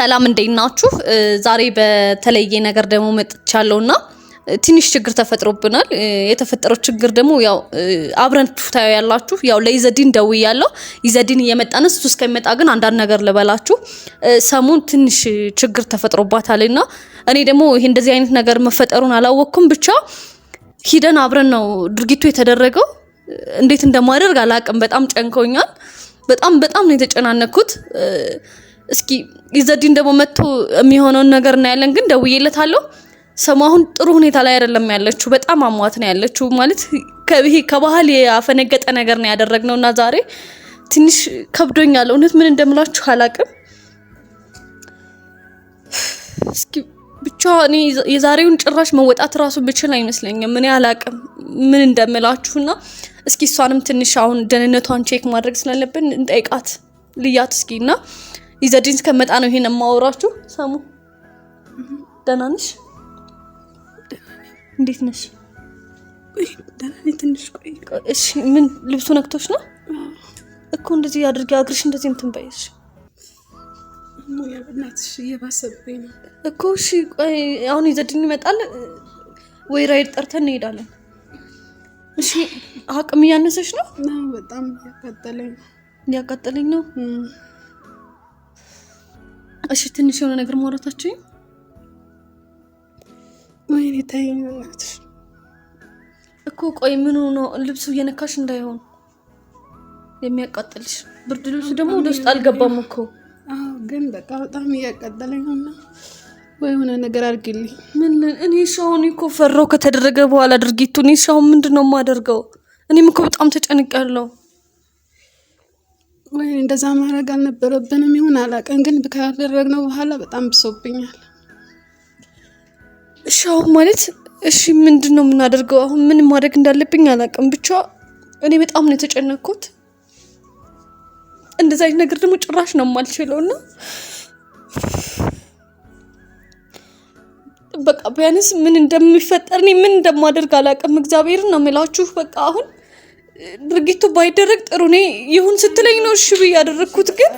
ሰላም እንዴት ናችሁ? ዛሬ በተለየ ነገር ደግሞ መጥቻለሁና ትንሽ ችግር ተፈጥሮብናል። የተፈጠረው ችግር ደግሞ ያው አብረን ታያላችሁ። ያው ለኢዘዲን ደውያለሁ። ኢዘዲን እየመጣ ነው። እሱ እስከሚመጣ ግን አንዳንድ ነገር ልበላችሁ። ሰሞን ትንሽ ችግር ተፈጥሮባታልና እኔ ደግሞ ይሄ እንደዚህ አይነት ነገር መፈጠሩን አላወቅኩም። ብቻ ሂደን አብረን ነው ድርጊቱ የተደረገው። እንዴት እንደማደርግ አላቅም። በጣም ጨንኮኛል። በጣም በጣም ነው የተጨናነኩት። እስኪ ኢዘዲን ደግሞ መጥቶ የሚሆነውን ነገር እናያለን። ግን ደውዬለታለሁ። ሰሙ አሁን ጥሩ ሁኔታ ላይ አይደለም ያለችው። በጣም አሟት ነው ያለችው። ማለት ይሄ ከባህል ያፈነገጠ ነገር ነው ያደረግነው እና ዛሬ ትንሽ ከብዶኛል። እውነት ምን እንደምላችሁ አላቅም። እስኪ ብቻ እኔ የዛሬውን ጭራሽ መወጣት እራሱ ብችል አይመስለኝም። እኔ አላቅም ምን እንደምላችሁና እስኪ እሷንም ትንሽ አሁን ደህንነቷን check ማድረግ ስላለብን እንጠይቃት ልያት እስኪ እና ኢዘዲን እስከመጣ ነው ይሄን የማወራችሁ። ሰሙ ደህና ነሽ? እንዴት ነሽ? ደህና ነኝ። ትንሽ ቆይ። እሺ ምን ልብሱ ነክቶሽ ነው እኮ? እንደዚህ አድርጊ፣ እግርሽ እንደዚህ እንትን በይ። እሺ ሙያ በእናትሽ እየባሰብኝ ነው እኮ። እሺ ቆይ አሁን ኢዘዲን ይመጣል ወይ ራይድ ጠርተን እንሄዳለን። እሺ አቅም እያነሰሽ ነው? በጣም እያቃጠለኝ ነው። እያቃጠለኝ ነው። እሺ ትንሽ የሆነ ነገር ማውራታችን። ወይኔ ተይኝ በእናትሽ እኮ። ቆይ ምን ሆኖ ልብሱ እየነካሽ እንዳይሆን የሚያቃጥልሽ። ብርድ ልብሱ ደግሞ ወደ ውስጥ አልገባም እኮ። አዎ ግን በቃ በጣም እያቃጠለኝ ነው። ወይ የሆነ ነገር አድርጊልኝ። ምን እኔ አሁን እኮ ፈራው ከተደረገ በኋላ ድርጊቱ። እኔ አሁን ምንድን ነው የማደርገው? እኔም እኮ በጣም ተጨንቄያለሁ። ወይ እንደዛ ማድረግ አልነበረብንም ይሁን አላውቅም፣ ግን ካደረግነው በኋላ በጣም ብሶብኛል። እሺ አሁን ማለት እሺ ምንድን ነው የምናደርገው? አሁን ምን ማድረግ እንዳለብኝ አላውቅም። ብቻ እኔ በጣም ነው የተጨነቅኩት። እንደዛ አይነት ነገር ደግሞ ጭራሽ ነው የማልችለው እና በቃ ቢያንስ ምን እንደሚፈጠር እኔ ምን እንደማደርግ አላውቅም። እግዚአብሔርን ነው የምላችሁ። በቃ አሁን ድርጊቱ ባይደረግ ጥሩ። እኔ ይሁን ስትለኝ ነው እሺ ብዬ ያደረግኩት። ግን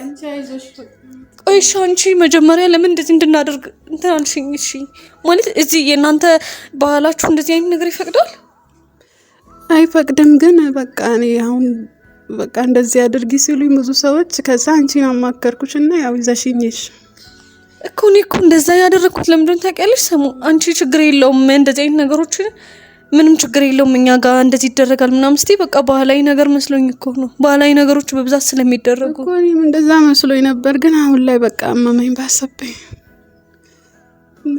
ቆይ እሺ አንቺ መጀመሪያ ለምን እንደዚህ እንድናደርግ እንትን አልሽኝ? እሺ ማለት እዚህ የእናንተ ባህላችሁ እንደዚህ አይነት ነገር ይፈቅዳል? አይፈቅድም። ግን በቃ እኔ አሁን በቃ እንደዚህ አድርጊ ሲሉኝ ብዙ ሰዎች፣ ከዛ አንቺን አማከርኩሽ እና ያው ይዘሽኝሽ እኮ። እኔ እኮ እንደዛ ያደረግኩት ለምንድን ታውቂያለሽ? ሰሙ አንቺ ችግር የለውም እንደዚህ አይነት ነገሮችን ምንም ችግር የለውም እኛ ጋር እንደዚህ ይደረጋል ምናምን ስትይ በቃ ባህላዊ ነገር መስሎኝ እኮ ነው። ባህላዊ ነገሮች በብዛት ስለሚደረጉ እኮ እኔም እንደዛ መስሎኝ ነበር። ግን አሁን ላይ በቃ አመመኝ፣ ባሰብኝ እና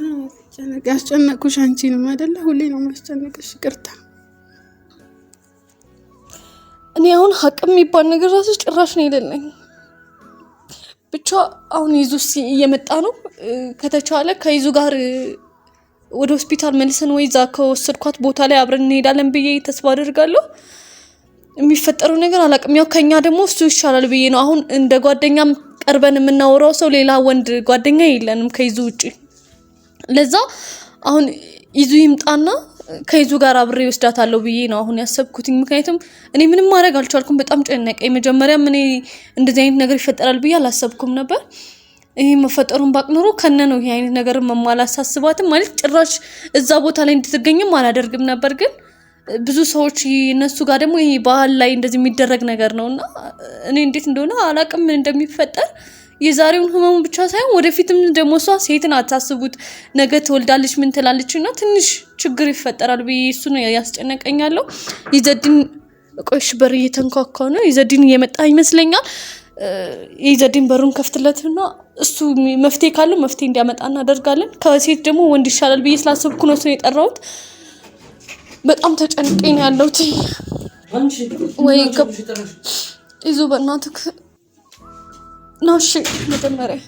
ያስጨነቅኩሽ አንቺንም አይደለ? ሁሌ ነው ማስጨነቅሽ። ይቅርታ። እኔ አሁን ሀቅም የሚባል ነገር ራሱ ጭራሽ ነው የሌለኝ። ብቻ አሁን ይዙ እየመጣ ነው። ከተቻለ ከይዙ ጋር ወደ ሆስፒታል መልሰን ወይ እዛ ከወሰድኳት ቦታ ላይ አብረን እንሄዳለን ብዬ ተስፋ አደርጋለሁ። የሚፈጠረው ነገር አላውቅም። ያው ከኛ ደግሞ እሱ ይሻላል ብዬ ነው። አሁን እንደ ጓደኛም ቀርበን የምናወራው ሰው ሌላ ወንድ ጓደኛ የለንም ከይዙ ውጭ። ለዛ አሁን ይዙ ይምጣና ከይዙ ጋር አብሬ ወስዳታለሁ ብዬ ነው አሁን ያሰብኩትኝ። ምክንያቱም እኔ ምንም ማድረግ አልቻልኩም። በጣም ጨነቀኝ። መጀመሪያም እኔ እንደዚህ አይነት ነገር ይፈጠራል ብዬ አላሰብኩም ነበር። ይሄ መፈጠሩን ባቅ ኖሮ ከነ ነው ይሄ አይነት ነገር አላሳስባትም ማለት ጭራሽ እዛ ቦታ ላይ እንድትገኝም አላደርግም ነበር። ግን ብዙ ሰዎች እነሱ ጋር ደግሞ ይሄ ባህል ላይ እንደዚህ የሚደረግ ነገር ነው እና እኔ እንዴት እንደሆነ አላቅም ምን እንደሚፈጠር። የዛሬውን ህመሙ ብቻ ሳይሆን ወደፊትም ደግሞ እሷ ሴትን አታስቡት፣ ነገ ትወልዳለች ምን ትላለች እና ትንሽ ችግር ይፈጠራል ብዬ እሱ ነው ያስጨነቀኛለሁ። ይዘድን ቆሽ በር እየተንኳኳ ነው። ይዘድን እየመጣ ይመስለኛል። የኢዘዲን በሩን ከፍትለትና እሱ መፍትሄ ካለው መፍትሄ እንዲያመጣ እናደርጋለን። ከሴት ደግሞ ወንድ ይሻላል ብዬ ስላሰብኩ ነው እሱን የጠራሁት። በጣም ተጨንቄ ነው ያለሁት። ወይ ይዞ በእናትህ ነው። እሺ መጀመሪያ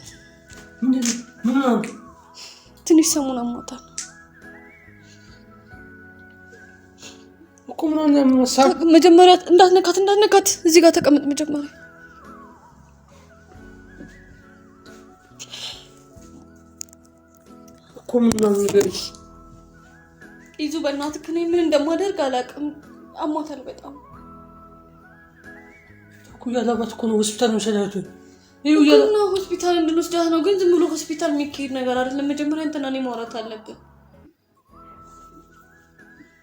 ትንሽ ሰሙን አሟታል። መጀመሪያ እንዳትነካት እንዳትነካት፣ እዚህ ጋር ተቀመጥ መጀመሪያ ይዙ በእናትህ እኔ ምን እንደማደርግ አላውቅም። አሟታል በጣም እኮ ያላባት እኮ ነው ሆስፒታል መውሰዳቱ። እና ሆስፒታል እንድንወስዳት ነው። ግን ዝም ብሎ ሆስፒታል የሚካሄድ ነገር አይደለም። መጀመሪያ እንትና እኔ ማውራት አለብን።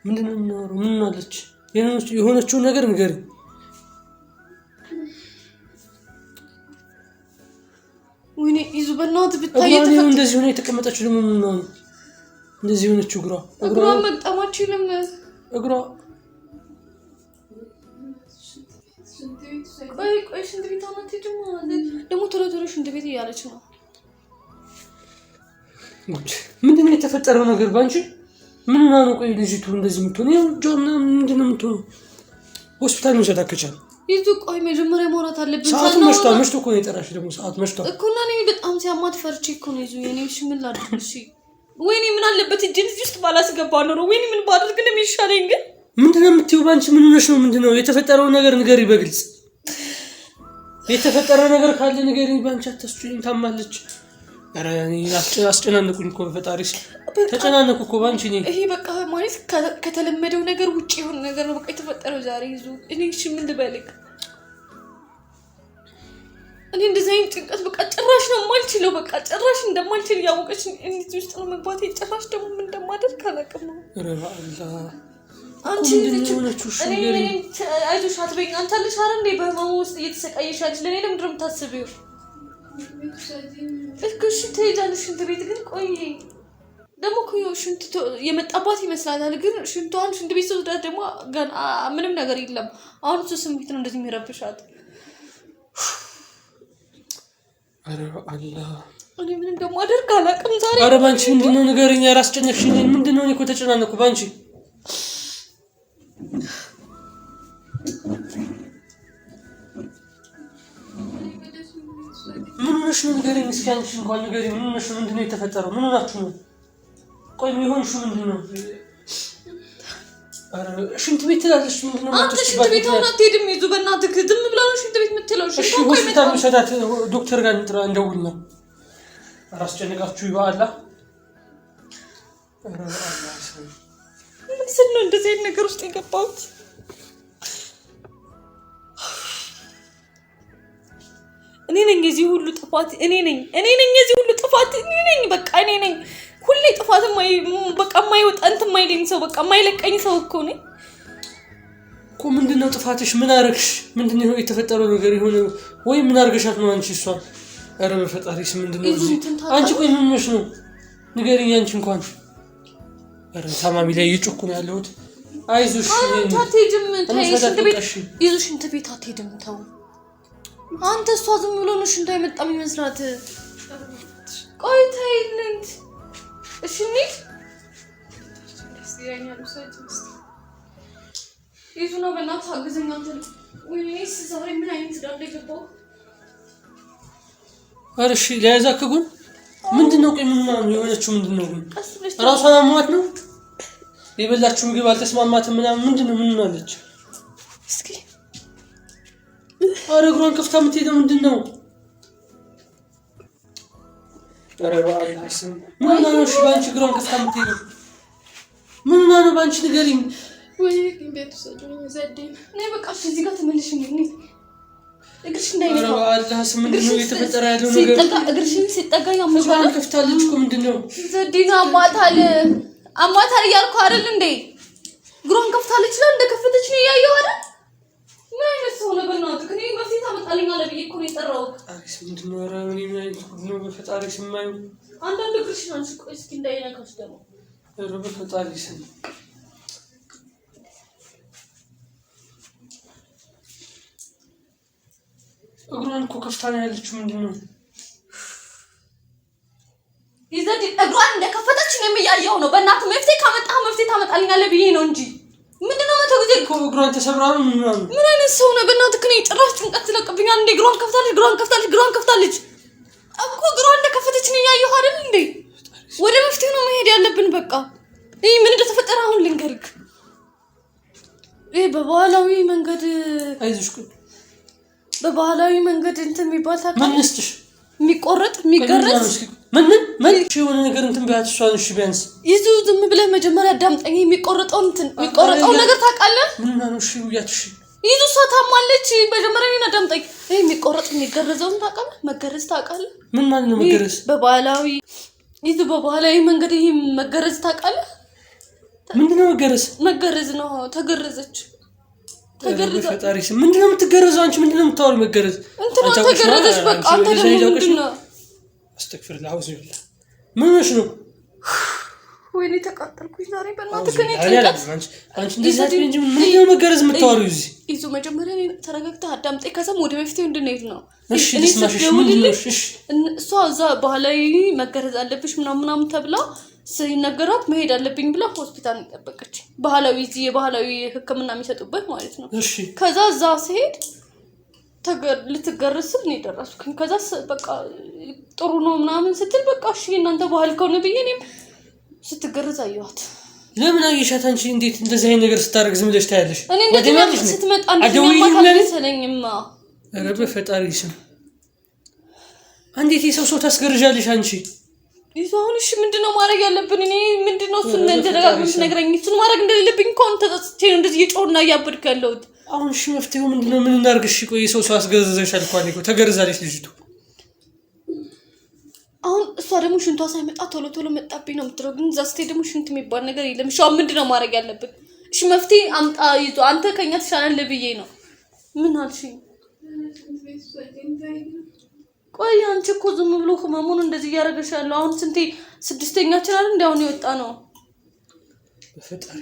ምንድን ነው የምናወራው? ምን አለች? የሆነችውን ነገር ንገሪኝ። ወይኔ ይዙ በእናትህ ብታይ እንደዚህ ሆነ የተቀመጠችው ደግሞ ምን ነው እንደዚህ የሆነችው? እግሯ እግሯ መግጠም አትችልም። እግሯ ቆይ ቆይ ሽንት ቤት አሁን አትሄጂም? ደግሞ ቶሎ ቶሎ ሽንት ቤት እያለች ነው። ምንድን ነው የተፈጠረው ነገር ባንቺ? ምን ሆና ነው? ቆይ ልጅቱ እንደዚህ የምትሆነው? ይኸው እጇ ምናምን ምንድን ነው የምትሆነው? ሆስፒታል መውሰድ አከቻል ይዙ ቆይ መጀመሪያ ማውራት አለብን። ሰዓቱ መሽቷል። መሽቶ እኮ ነው የጠራሽ። ደግሞ ሰዓቱ መሽቷል እኮ እና እኔ በጣም ሲያማት ፈርቼ እኮ ነው ይዙ። የኔ እሺ ምን ላድርግ? እሺ ወይኔ ምን አለበት እጄን እዚህ ውስጥ ባላስገባ ኖሮ። ወይኔ ምን ባደርግ ነው የሚሻለኝ? ግን ምንድን ነው የምትይው? ባንቺ ምን ሆነሽ ነው? ምንድን ነው የተፈጠረውን ነገር ንገሪ በግልጽ። የተፈጠረ ነገር ካለ ንገሪ። ባንቺ አታስጩኝ፣ ታማለች። ኧረ እኔ አስጨናነቁኝ እኮ በፈጣሪ ተጨናነኩ እኮ ባንቺ። እኔ ይሄ በቃ ማለት ከተለመደው ነገር ውጭ የሆነ ነገር ነው በቃ የተፈጠረው ዛሬ ይዙ። እኔ እሺ ምን ልበልክ? እኔ እንደዚህ አይነት ጭንቀት በቃ ጭራሽ ነው የማልችለው። በቃ ጭራሽ እንደማልችል እያወቀች እንዴት ውስጥ ነው መግባቴ። ጭራሽ ደግሞ ምን እንደማደርግ አላውቅም ነው። ኧረ በአላህ አንቺ ምንድን ነው የሆነችው? እሺ እኔ ንገሪኝ። አይዞሽ አትበይኝ። አንቺ አለሽ አይደል እንዴ በህመሙ ውስጥ እየተሰቃየሽ ያለሽ። ለእኔ ለምንድን ነው የምታስቢው? እኮ እሺ ትሄጃለሽ ሽንት ቤት ግን ቆይ ደግሞ እኮ ያው ሽንት የመጣባት ይመስላታል። ግን ሽንቷን ሽንት ቤት ስትወስዳት ደግሞ ገና ምንም ነገር የለም። አሁን እሱ ስሜት ነው እንደዚህ የሚረብሻት። ኧረ በአላህ እኔ ምን እንደማደርግ አላውቅም ዛሬ። ኧረ ባንቺ ምንድን ነው ንገሪኝ። ኧረ አስጨነቅሽኝ። ምንድን ነው? እኔ እኮ ተጨናነኩ ባንቺ። ምን ሆነሽ ነው ንገሪኝ እስኪ። አንቺ እንኳን ንገሪኝ። ምን ሆነሽ ነው? ምንድን ነው የተፈጠረው? ምን ሆናችሁ ነው? ቆይ የሆንሽው ምንድን ነው? ኧረ ሽንት ቤት ትላለች። ምንድን ነው አንተ ሽንት ቤት አሁን አትሄድም ይዙ፣ በእናትህ ዝም ብላ ነው ሽንት ቤት የምትለው። እሺ ሽንቷ እኮ ሆስፒታል አይመጣም። ውሰዳት፣ ዶክተር ጋር እንጥራ እንደውል ነው። ኧረ አስጨነቃችሁ በአላህ። ኧረ በአላህ ስም ምን ስል ነው እንደዚህ አይነት ነገር ውስጥ የገባሁት? እኔ ነኝ የዚህ ሁሉ ጥፋት፣ እኔ ነኝ፣ እኔ ነኝ የዚህ ሁሉ ጥፋት፣ እኔ ነኝ፣ በቃ እኔ ነኝ። ሁሌ ጥፋት በቃ የማይወጣ እንትን የማይለኝ ሰው በቃ የማይለቀኝ ሰው እኮ ነኝ። እኮ ምንድን ነው ጥፋትሽ? ምን አረግሽ? ምንድን ነው የተፈጠረው ነገር? የሆነ ወይ ምን አርገሻት ነው አንቺ እሷን? ኧረ በፈጣሪ ስም ምንድን ነው ይዙ እዚህ? እንትን ታውቃለህ? አንቺ ቆይ ምን ሆነሽ ነው ንገሪኝ። አንቺ እንኳን ኧረ ታማሚ ላይ እየጮኩ ነው ያለሁት። አይዞሽ አንተ አትሄጂም፣ ተይ እንውሰዳት ሽንት ቤት በቃ እሺ። ይዙ፣ ሽንት ቤት አትሄድም። ተው አንተ፣ እሷ ዝም ብሎ ነው ሽንቷ የመጣ የሚመስላት። ቆይ ተይ እንሂድ። እሺ እንሂድ። ይዙ ነው በእናትህ አግዘኝ አንተ። ወይኔ ዛሬ ምን አይነት ዕዳ እንደገባሁ። ኧረ እሺ ለያዛ ከጎን ምንድን ነው? ቆይ ምን ሆና ነው የሆነችው? ምንድን ነው ግን ቀስ ብለሽ ራሷን አሟት ነው የበላችው ምግብ አልተስማማትም ምናምን ምንድን ነው? ምን ሆናለች? እስኪ ኧረ እግሯን ከፍታ የምትሄደው ምንድን ነው? ኧረ በአላህ ስም ምን ሆና ነው? እሺ በአንቺ እግሯን ከፍታ የምትሄደው ምን ሆና ነው? በአንቺ ንገሪኝ። ወይ ቤት ውሰዱኝ ዘዴን ነይ በቃ እሺ፣ እዚህ ጋር ተመልሽ ነይ። እግርሽ ኧረ እንዳይነካ በአላህ ስም ምንድን ነው እየተፈጠረ ያለው ነገር? ሲጠጋ እግርሽን ሲጠጋ ያምሻል። እግሯን ከፍታለች እኮ ምንድን ነው? ዘዲና አሟታል አሟታል እያልኩ አይደል እንዴ? እግሯን ከፍታለች ይላል። እንደከፈተች ነው እያየሁ አይደል? ምን አይነት ሰው ነው በእናትህ? እኔ መፍትሄ ታመጣልኛለህ ብዬ እኮ ነው የጠራሁት። ፈጣሪ ስም ምንድን ነው? ኧረ እኔ ምን አይነት ጉድ ነው በፈጣሪ ስም የማየው። አንዳንድ እግርሽን አንቺ ቆይ እስኪ እንዳይነካሽ ደግሞ ኧረ በፈጣሪ ስም እግሯን እኮ ከፍታ ነው ያለችው። ምንድን ነው? ይዘዲ እግሯን እንደከፈተች እኔም እያየሁ ነው። በእናትህ መፍትሄ ካመጣህ መፍትሄ ታመጣልኛለህ ብዬ ነው እንጂ ምንድነው መቶ ጊዜ እኮ እግሯን ተሰብራ ነው ምን ሆና ነው? ምን አይነት ሰው ነው? በእናትህ እኔ ጭራሽ ጭንቀት ትለቅብኛል እንዴ? እግሯን ከፍታለች፣ እግሯን ከፍታለች፣ እግሯን ከፍታለች እኮ እግሯን እንደከፈተች ነው እያየሁ አይደል እንዴ? ወደ መፍትሄው ነው መሄድ ያለብን። በቃ ይህ ምን እንደተፈጠረ አሁን ልንገርክ። ይህ በባህላዊ መንገድ አይዞሽ ቆይ በባህላዊ መንገድ እንትን የሚባል ምን ታውቃለህ? ልስጥሽ? የሚቆረጥ ቆይ ምንድን ነው የሚገረዝ እስኪ? ምን ምን ምን የሆነ ነገር እንትን ቢያት እሷን እሺ ቢያንስ ይዙ ዝም ብለህ መጀመሪያ አዳምጠኝ። የሚቆረጠውን እንትን የሚቆረጠውን ነገር ታውቃለህ? ምን ሆና ነው? እሺ ብያት እሺ ይዙ እሷ ታማለች። መጀመሪያ እኔን እኔን አዳምጠኝ። ይሄ የሚቆረጥ የሚገረዘውን ታውቃለህ? መገረዝ ታውቃለህ? ምን ማለት ነው መገረዝ? በባህላዊ ይዙ በባህላዊ መንገድ ይሄ መገረዝ ታውቃለህ? ምንድን ነው መገረዝ? መገረዝ ነው። ተገረዘች። ተገረዘ። ፈጣሪ ስም ምንድን ነው የምትገረዘው? አንቺ ምንድን ነው የምታወሪው? መገረዝ እንትና ተገረዘች። በቃ አንተ ደግሞ ምንድን ነው? አስተግፊሩላህ አውዙ ቢላህ። ምን ሆነሽ ነው? ወይኔ ተቃጠልኩኝ ዛሬ በእናትህ። እኔ ጭንቀት አንቺ እንደዚህ አትበይ እንጂ ምንድን ነው መገረዝ የምታወሪው እዚህ? ይዙ መጀመሪያ እኔን ተረጋግተህ አዳምጠኝ። ከዛም ወደ መፍትሄው እንድንሄድ ነው። እሺ ልስማሽ። እሺ ምንድን ነው? እሺ እሷ እዛ ባህላዊ መገረዝ አለብሽ ምናምን ምናምን ተብላ ሲነገራት መሄድ አለብኝ ብላ ሆስፒታል የጠበቀች፣ ባህላዊ እዚህ የባህላዊ ሕክምና የሚሰጡበት ማለት ነው። እሺ ከዛ እዛ ስሄድ ልትገረዝ ስል እኔ ደረስኩኝ። ከዛ በቃ ጥሩ ነው ምናምን ስትል በቃ እሺ እናንተ ባህል ከሆነ ብዬ እኔም ስትገረዝ አየኋት። ለምን አየሻት? አንቺ እንዴት እንደዚህ አይነት ነገር ስታደርግ ዝም ብለሽ ታያለሽ? እኔ እንደዚህ ስትመጣ እንደዚህ አልመሰለኝም። ኧረ በፈጣሪ ስም እንዴት የሰው ሰው ታስገርዣለሽ አንቺ? ይዞ አሁን እሺ ምንድነው ማድረግ ያለብን? እኔ ምንድነው እሱን ደጋግመሽ ስትነግረኝ እሱን ማድረግ እንደሌለብኝ እኮ አሁን ተጸጽቼ ነው እንደዚህ እየጮህና እያበድኩ ያለሁት። አሁን እሺ መፍትሄው ምንድነው? ምን እናድርግ? እሺ ቆይ የሰው ሰው አስገርዘሻል እኮ አለኝ እኮ ተገርዛለች ልጅቱ። አሁን እሷ ደግሞ ሽንቷ ሳይመጣ ቶሎ ቶሎ መጣብኝ ነው የምትለው፣ ግን እዛ ስትሄድ ደግሞ ሽንት የሚባል ነገር የለም። እሺ አሁን ምንድነው ማድረግ ያለብን? እሺ መፍትሄ አምጣ ይዞ አንተ ከኛ ትሻላለህ ብዬ ነው። ምን አልሽኝ? ቆይ አንቺ እኮ ዝም ብሎ ህመሙን እንደዚህ እያደረገሽ ያለው አሁን ስንቴ ስድስተኛችን አይደል እንደ አሁን የወጣ ነው። በፈጣሪ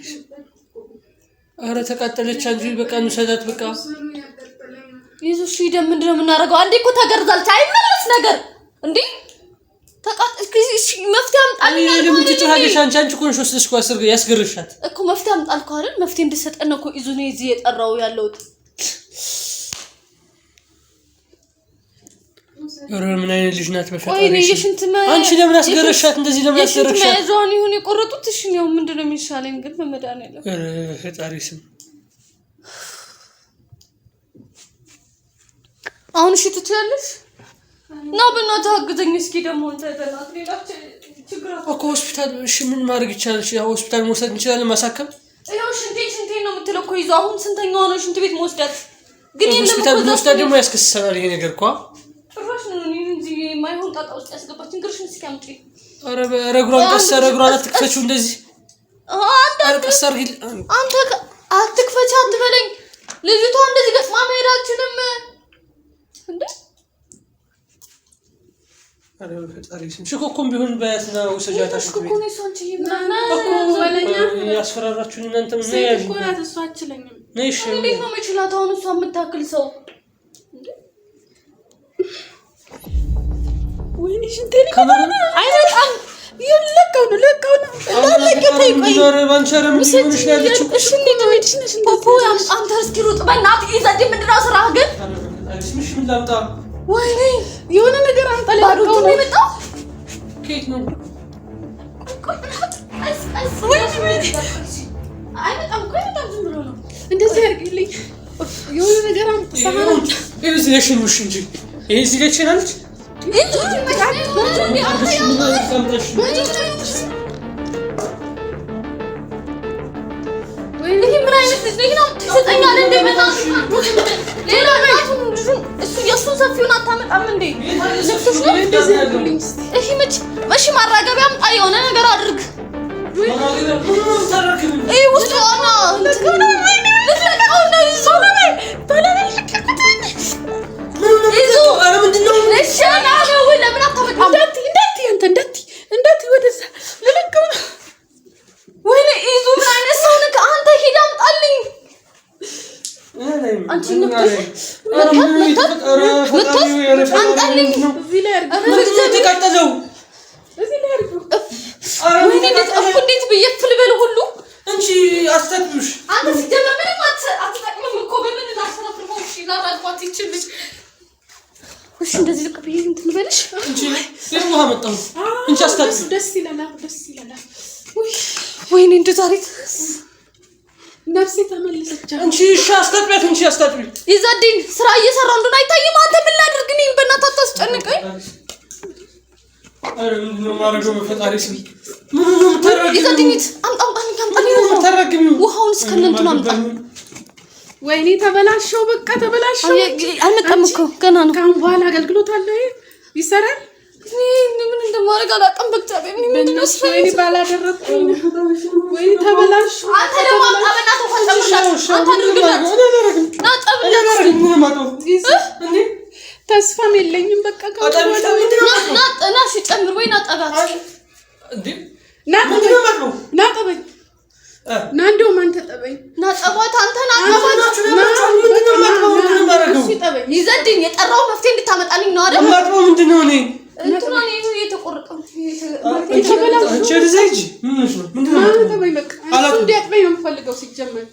ኧረ ተቃጠለች። አንቺ በቃ እንውሰዳት በቃ ይዞ እሺ ሂደን ምንድን ነው የምናደርገው? አንዴ እኮ ተገርዛለች። አይመለስ ነገር እንዴ እሺ መፍትሄ አምጣልኝ አልኩህ ለምን አይደል ትጮኻለሽ? አንቺ አንቺ እኮ ነሽ ወስደሽ እኮ ያስገርሻት እኮ መፍትሄ አምጣ አልኩህ አይደል? መፍትሄ እንድትሰጠን ነው እኮ ይዞ ነው እዚህ የጠራው ያለሁት። ኧረ ምን አይነት ልጅ ናት? ቆይ በፈጣሪ የሽንት አንቺ ለምን አስገረሻት? እንደዚህ ለምን የሽንት አስገረሻት? መያዣዋን ይሁን የቆረጡት። እሺ ነው ምንድን ነው የሚሻለኝ ግን በመድኃኒዓለም ኧረ በፈጣሪ ስም አሁን እሺ ትችያለሽ እና በእናትህ አግዘኝ እስኪ ደግሞ አንተ በእናትህ ሌላ ችግር እኮ ሆስፒታል እሺ ምን ማድረግ ይቻላል? እሺ ሆስፒታል መውሰድ እንችላለን፣ ማሳከም ይኸው ሽንቴ ሽንቴ ነው የምትለው እኮ ይዞ አሁን ስንተኛዋ ነው ሽንት ቤት መወስዳት? ግን የለም ሆስፒታል እኮ እዛ ብንወስዳት ደግሞ ያስከስሰናል ይሄ ነገር እኮ። ጭራሽ ነው እኔን እዚህ የማይሆን ጣጣ ውስጥ ያስገባችን። ግርሽን እስኪ አምጪ። ኧረ ኧረ እግሯን ቀስ ኧረ እግሯን አትክፈችው እንደዚህ። ኧረ ቀስ አድርጊ። አንተ አትክፈች አትበለኝ። ልጅቷ እንደዚህ ገጥማ መሄዳችንም እንዴ ኧረ በፈጣሪ ስም ሽኮኮም ቢሆን በያትና ውሰጃት። ሽኮኮ ነው እሷ አንቺ ያስፈራራችሁን እናንተ ምን ሴት ያዥ እኮ ናት እሷ አትችለኝም። ነይ እሺ እንዴት ነው የምችላት አሁን እሷ የምታክል ሰው? ወይኔ ሽንቴ አይመጣም። ለቀው ነው ለቀው ነው እንዳለቀ ተይ ቆይ እሺ እንዴት ነው ፖፖ አንተ እስኪ ሩጥ በእናትህ ይዘህ ምንድን ነው ስራህ ግን? ወይኔ የሆነ ነገር አምጣ። ባዶ ለቀው እጁን ነው ነው የመጣው። ከየት ነው? አይመጣም እኮ አይመጣም፣ ዝም ብሎ ነው። እንደዚህ አድርጊልኝ። የሆነ ነገር አምጣ። ሳህን አምጣ። ይሄ እዚህ ላይ ሽኑሽ እንጂ ይሄ እዚህ ላይ ትችላለች። ይሄ ምን አይነት ልጅ ነው? ይሄን አምጥቶ ይሰጠኛል እንዴ? በእናትህ ሌላ እናቱን ልጁን እሱ የእሱን ሰፊውን አታመጣም እንዴ? እንደዚህ አድርጊልኝ እስኪ። እሺ መች እሺ ማራገቢያ አምጣ፣ የሆነ ነገር አድርግ። ይሄ ውስጡ ዋና እንትን ልትለቀው ነው ይዞ ይዞ እሺ ነው ለምን አታመጣም? እንዳትይ እንዳትይ አንተ እንዳትይ እንዳትይ ወደዛ ልለቀው ነው። ወይኔ ይዞ ምን አይነት ሰው ነህ አንተ? ሂድ አምጣልኝ። አንቺ አምጣልኝ። እዚህ ላይ አድርጊው። የተቃጠለው እዚህ ላይ አድርጊው። ወይኔ እንዴት እኮ እንዴት ብዬ ፍል በል ሁሉ እንቺ አስታጥቢውሽ አንተ ሲጀመር ምንም አትጠቅምም እኮ በምን ላስተፍርፈው? እሺ ላራግባት ይችል ልጅ እሺ እንደዚህ ልቅ ብዬ እንትን ልበልሽ። እንቺ ውሃ መጣሁ። እንቺ አስታጥቢው ደስ ይላል። ደስ ይላል። ውይ ወይኔ እንደ ዛሬ ነፍሴ ተመለሰች። እንቺ እሺ አስታጥቢያት። እንቺ አስታጥቢው ይዘድኝ ስራ እየሰራ እንደሆነ አይታይም። አንተ ምን ላድርግ እኔ? በእናትህ አታስጨንቀኝ። ኧረ ምንድን ነው የማደርገው? በፈጣሪ ስም ምንድን ነው የምታራግሚው? ይዘድኝ አምጣ፣ አምጣልኝ፣ አምጣልኝ ምንድን ነው የምታራግሚው? ውሃውን እስከነ እንትኑ አምጣ። ወይኔ ተበላሸው፣ በቃ ተበላሸው። አልመጣም እኮ ገና ነው። ከአሁን በኋላ አገልግሎት አለ ይሰራል። ምን እንደማደርግ አላውቅም። በእግዚአብሔር ምንድን ነው ስራ? ወይኔ ባላደረኩኝ፣ ወይኔ ተበላሸው። አንተ ደግሞ አምጣ፣ በእናትህ ውሃ ጨምርላት። አንተ አድርግላት፣ ና ጠብላት። ተስፋም የለኝም። በቃ ና እሺ፣ ጨምር ወይ ና ጠባት። ና ጠበኝ፣ ና እንደውም አንተ ጠበኝ፣ ና ጠባት፣ አንተ ና ጠባት። ይዘድኝ የጠራው መፍትሄ እንድታመጣልኝ ነው አይደል? ምንድን ነው እኔ እንትኗን የተቆረጠው እንዲያጥበኝ ነው የምፈልገው ሲጀመር።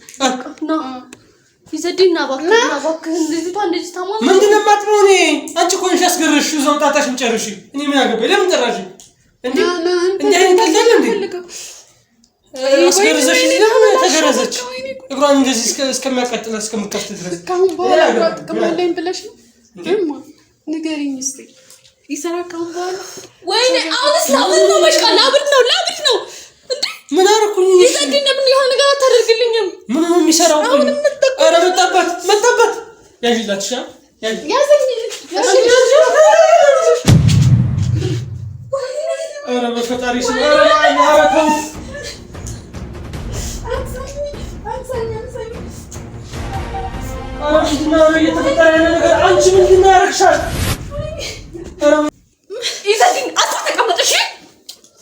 ይዘድኝ ና እባክህ፣ ና እባክህ። ልጅቷ እንደዚህ ታማ ምንድን ነው የማጥበው እኔ? አንቺ እኮ ነሽ ያስገረዝሽው። እዛው ጣጣሽን ጨርሺ። እኔ ምን አገባኝ? ለምን ጠራሽኝ? እንዴ እንዲህ አይነት ቀልድ አለ እንዴ? አስገርዘሽ ለምን ተገረዘች? እግሯን እንደዚህ እስከሚያቃጥላት እስከምትከፍት ድረስ ከአሁን በኋላ ጥቅም አለኝ ብለሽ ነው? ንገሪኝ እስኪ ይሰራ ከአሁን በኋላ? ወይኔ አሁንስ ላብድ ነው፣ በቃ ላብድ ነው፣ ላብድ ነው። እንዴ ምን አደረኩኝ? ይዘድኝ ለምን የሆነ ነገር አታደርግልኝም? ምን ነው የሚሰራው? ኧረ መጣባት፣ መጣባት። ያዥላት፣ እሺ ያዘኝ። ኧረ በፈጣሪ ስም ኧረ ኧረ ተው። ኧረ ምንድን ነው እየተፈጠረ ያለ ነገር? አንቺ ምንድን ነው ያደረግሻት? ይዘድኝ አቶ ተቀመጥ። እሺ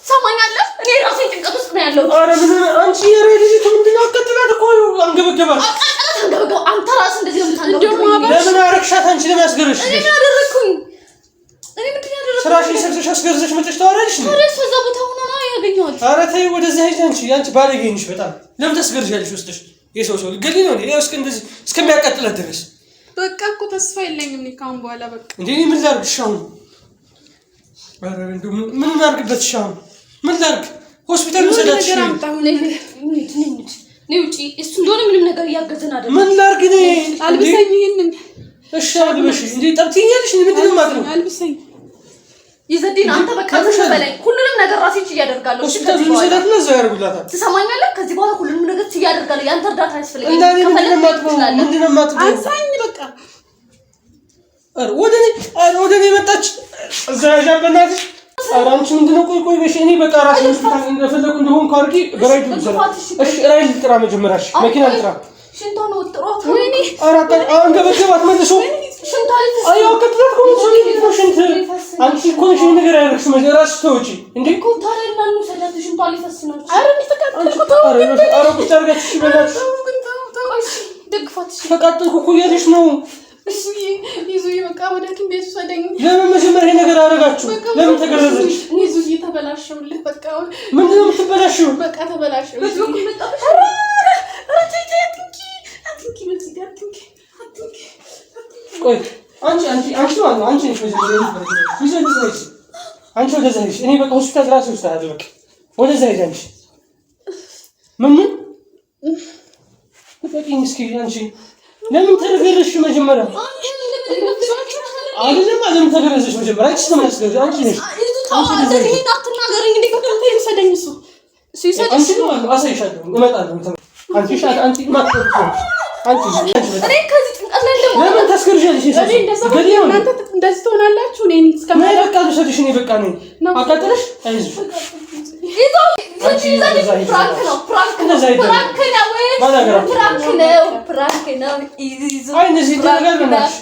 ሰማኛለህ? እኔ ራሴን ጭንቀት ውስጥ ነው ያለሁት። ኧረ ምን አንቺ ኧረ ልጅቱ ምንድን ነው አቃጥላት እኮ አንገበገባት። አቃጥላት አንገበገባ። አንተ ራስህ እንደዚህ ነው የምታንገበግበው። ለምን አደረግሻት? አንቺ ለምን አስገረዝሽ? እኔ ምን አደረግኩኝ? እኔ ምንድን ነው ያደረግኩኝ? ስራሽን ሰርተሽ አስገርዘሽ መጥተሽ ታወሪያለሽ እንዴ? ታዲያ እሷ እዛ ቦታ ሆና ነው ያገኘኋት። ኧረ ተይ ወደዛ ሂጂ አንቺ አንቺ ባለጌ ነሽ በጣም። ለምን ታስገርዣለሽ? ወስደሽ የሰው ሰው ልትገድሊ ነው እንዴ? ያው እስከ እንደዚህ እስከሚያቃጥላት ድረስ በቃ እኮ ተስፋ የለኝም እኔ ከአሁን በኋላ በቃ። እንዴ እኔ ምን ላድርግ? እሺ አሁን ኧረ እንደው ምን ላድርግበት? እሺ አሁን ምን ላድርግ? ሆስፒታል ልውሰዳት? እሺ ነገር አምጣ አሁን። እኔ ውጪ እሱ እንደሆነ ምንም ነገር እያገዘን አይደለም። ምን ላድርግ እኔ? አልብሰኝ፣ ይሄንን እሺ አልብሽ። እንዴ ጠብትኛለሽ? ምንድን ነው የማጥነው? አልብሰኝ። ይዘድኝ አንተ በቃ ዝም በለኝ። ሁሉንም ነገር ራሴ ችዬ አደርጋለሁ። እሺ ሆስፒታል ከዚህ በኋላ ልውሰዳትና እዛው ያደርጉላታል። ትሰማኛለህ? ከዚህ በኋላ ሁሉንም ነገር ችዬ አደርጋለሁ። ያንተ እርዳታ አያስፈልገኝም። እና እኔ ምንድን ነው ከፈለክ የማጥበው? ትችላለህ። ምንድን ነው የማጥበው? አንሳኝ በቃ። ኧረ ወደ እኔ ኧረ ወደ እኔ መጣች። እዛ ያዣት በእናትሽ። ኧረ አንቺ ምንድን ነው? ቆይ ቆይ በሽ እኔ በቃ ራሴ ሆስፒታል እንደፈለኩ እንደሆንኩ አድርጊ። በራይድ ልውሰዳት። እሺ ራይድ ልጥራ መጀመሪያ። እሺ መኪና ልጥራ። ሽንቷን ወጥሯት። ወይኔ ኧረ አንገበገባት መልሶ። ሽንቷ ሊፈስ አይ አቃጥላት እኮ መልሶ ነው ሽንት። አንቺ እኮ ነሽ ይሄን ነገር ያደረግሽው። መጀመሪያ ራስሽ ተወጪ እንዴ። እኮ ታዲያ እና እንውሰዳት። ሽንቷ ሊፈስ ነው። ኧረ እኔ ተቃጠልኩ። ተው ኧረ ኧረ ቁጭ አድርጋት እሺ በእናትሽ። ግን ተው ተው። ቆይ እሺ ደግፋት። እሺ ተቃጠልኩ እኮ እያለሽ ነው። ይዙዬ በቃ ወደ ሐኪም ቤት ውሰደኝ። ለምን መጀመሪያ ይሄ ነገር አደረጋችሁ? ለምን ተገረዘች? ይዙዬ ተበላሸውልህ። በቃ ምንድን ነው የምትበላሽው? በቃ ተበላሸው። በዚህ በኩል መጣብሽ። ኧረ ኧረ ተይ ተይ፣ አትንኪ አትንኪ፣ መጽሔት አትንኪ አትንኪ። ቆይ አንቺ አንቺ አንቺ ማለት ነው አንቺ ነሽ መጀመሪያ ይዘሽ ሂጂ። አንቺ ወደዛ ሂጂ። እኔ በቃ ሆስፒታል ራሴ ወስዳለሁ። በቃ ወደዛ ሂጂ አንቺ። ምን ምን ልቀቂኝ እስኪ አንቺ። ለምን ተገረዝሽ መጀመሪያ? አይደለም ለምን ተገረዝሽ መጀመሪያ? አንቺ ስለምን አንቺ ነሽ ይዙ ተው፣ አንተ ይሄን አትናገረኝ። እንዴ ይውሰደኝ እሱ እሱ ይውሰድሽ። አንቺ ነው አሳይሻለሁ፣ እመጣለሁ። አንቺ አንቺ ማትቀርሽ አንቺ እኔ ከዚህ ጭንቀት ላይ እንደምወጣ ለምን ታስገርዣለሽ? እኔ እንደዛ እናንተ እንደዚህ ትሆናላችሁ። እኔ ነይ እስከማለት በቃ ልውሰድሽ። እኔ በቃ ነኝ። አቃጠለሽ? አይዞሽ ይዞ ይዘድኝ። prank ነው፣ prank ነው፣ prank ነው፣ prank ነው፣ prank ነው። ይዙ አይ እንደዚህ ይደረጋል። በእናትሽ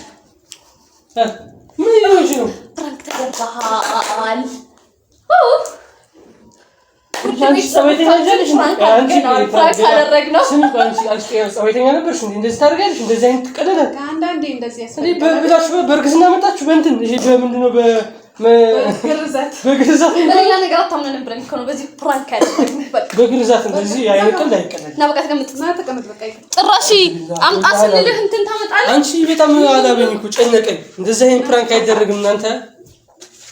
ምን እየሆንሽ ነው? prank ተደርገሃል። አንቺ ጸባይተኛ ነሽ እንዴ? አንቺ prank አደረግነው። ስሚ ቆይ አንቺ አንቺ ጸባይተኛ ነበርሽ እንዴ? እንደዚህ ታደርጊያለሽ? እንደዚህ አይነት ትቀልዳለሽ? አንዳንዴ እንደዚህ እንዴ ያስፈልጋል። ብላችሁ በእርግዝና መጣችሁ? በእንትን ይሄ በምንድን ነው? ግርዛት በግርዛት በሌላ ነገር አታምነንም ብለን እኮ ነው በዚህ prank ያደረግነው። በቃ በግርዛት እንደዚህ አይቀልድ አይቀልድ። እና በቃ ተቀምጥ። ና ተቀመጥ። በቃ ይቅር። ጭራሽ አምጣ ስንልህ እንትን ታመጣለህ። አንቺ በጣም አላበኝ እኮ ጨነቀኝ። እንደዚህ አይነት prank አይደረግም እናንተ።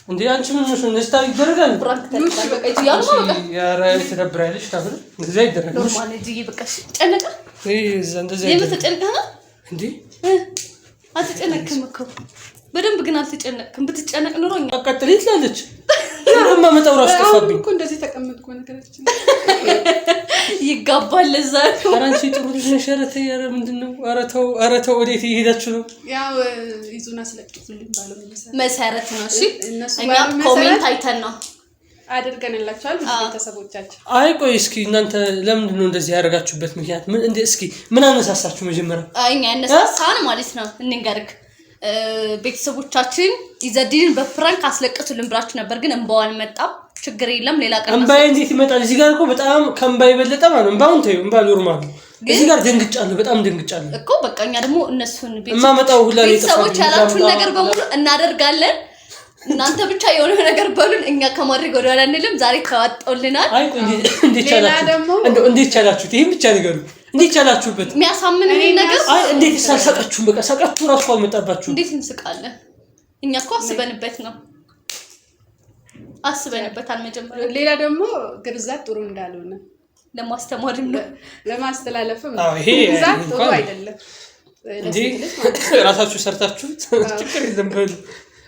እንዴ አንቺ ምን ሆነሽ ነው? እንደዚህ ይደረጋል? prank ተደርጋለህ። በቃ ይዙ ያሉ ነው። በቃ ኧረ ትደብሪያለሽ። ታፍር እንደዚህ አይደረግም። normal እጅዬ በቃ እሺ። ጨነቀ ይሄ እዛ እንደዚህ የምር አይደረግም። ተጨንቀህ ነው? እንዴ አልተጨነቅክም እኮ በደንብ ግን አልተጨነቅክም። ብትጨነቅ ኑሮ እኛ አቃጥለኝ ትላለች። የማመጣው ራሱ አሁንም ጠፋብኝ። እኮ እንደዚህ ተቀመጥኩ። ነገራችን ይጋባል። ለዛ ነው። ኧረ አንቺ ጥሩ ልጅ ነሽ። ኧረ ተይ፣ ኧረ ምንድን ነው? ኧረ ተው፣ ኧረ ተው፣ ወዴት እየሄዳችሁ ነው? ያው ይዙን አስለቅሱልኝ ባለው መሰረት መሰረት ነው። እሺ እነሱ እኛ ባሉ መሰረት comment አይተን ነው። አድርገንላቸዋል ቤተሰቦቻችን። አይ ቆይ እስኪ እናንተ ለምንድን ነው እንደዚህ ያደረጋችሁበት ምክንያት ምን? እንደ እስኪ ምን አነሳሳችሁ መጀመሪያ? እኛ ያነሳሳን ማለት ነው እንንገርክ፣ ቤተሰቦቻችን ኢዘዲንን በ prank አስለቅሱልን ብላችሁ ነበር፣ ግን እንባው አልመጣም። ችግር የለም ሌላ ቀን እምባዬ እንዴት ይመጣል? እዚህ ጋር እኮ በጣም ከእምባ የበለጠ ማለት ነው። እምባውን ተይው፣ እምባ normal ነው። እዚህ ጋር ደንግጫለሁ፣ በጣም ደንግጫለሁ። እኮ በቃ እኛ ደግሞ እነሱን እማመጣው ሁላ ነው ቤተሰቦች የጠፋብኝ። ያላችሁን ነገር በሙሉ እናደርጋለን። እናንተ ብቻ የሆነ ነገር በሉን፣ እኛ ከማድረግ ወደኋላ አንልም። ዛሬ ተዋጠውልናል። አይ ቆይ እንዴት ሌላ ቻላችሁት? ደግሞ- እንደው እንዴት ቻላችሁት? ይሄን ብቻ ንገሩ። እንዴት ቻላችሁበት? የሚያሳምንን ነገር አይ እንዴት ሳልሳቃችሁም? በቃ ሳቃችሁ እራሱ አልመጣባችሁም። እንዴት እንስቃለን? እኛ እኮ አስበንበት ነው፣ አስበንበታል። መጀመሪያ ሌላ ደግሞ ግርዛት ጥሩ እንዳልሆነ ለማስተማርም ነው። ለማስተላለፍም አዎ፣ ይሄ ግርዛት ጥሩ እንኳን አይደለም እንዴ ለሴት ልጅ ማለት ነው። ራሳችሁ ሰርታችሁት ችግር የለም በሉ።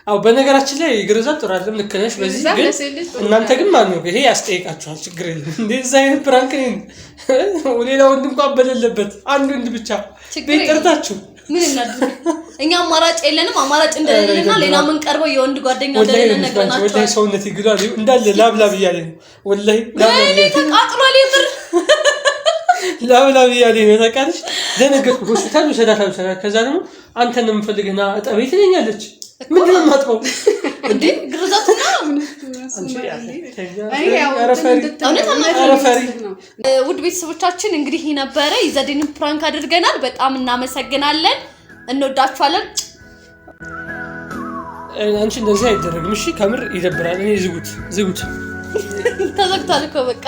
አዎ በነገራችን ላይ ግርዛት ጥሩ አይደለም፣ ልክ ነሽ። በዚህ ግርዛት ግን ለሴት ልጅ ጥሩ እናንተ ግን ማለት ነው ይሄ ያስጠይቃችኋል። ችግር የለም። እንደዛ አይነት prank ሌላ ወንድ እንኳን በሌለበት አንድ ወንድ ብቻ ችግር ቤት የለም። ጠርታችሁ ምን እናድርግ? እኛ አማራጭ የለንም። አማራጭ እንደሌለንና ሌላ የምንቀርበው የወንድ ጓደኛ ወላሂ እንደሌለን ነው የምትላቸው። ወላሂ ነግረናቸዋል። ሰውነት ይግሏል እንዳለ ላብላብ እያለ ነው። ወላሂ ላብላብ ወይኔ እያለ ተቃጥሏል። የምር ላብላብ እያለ ነው። ታውቂያለሽ፣ ደነገጥኩ። ሆስፒታል ውሰዳት አልውሰዳት። ከዛ ደግሞ አንተን ነው የምፈልግህ ና እጠበኝ ትለኛለች። ምንድን ነው የማጥበው? እንዴ ግርዛቱና እኔ ያው ኧረ ፈሪ። እውነት ኧረ ፈሪ። ነው። ውድ ቤተሰቦቻችን እንግዲህ ይህ ነበረ። ኢዘዲንን prank አድርገናል። በጣም እናመሰግናለን። እንወዳችኋለን። አንቺ እንደዚህ አይደረግም። እሺ ከምር ይደብራል። እኔ ዝጉት ዝጉት። ተዘግቷል እኮ በቃ።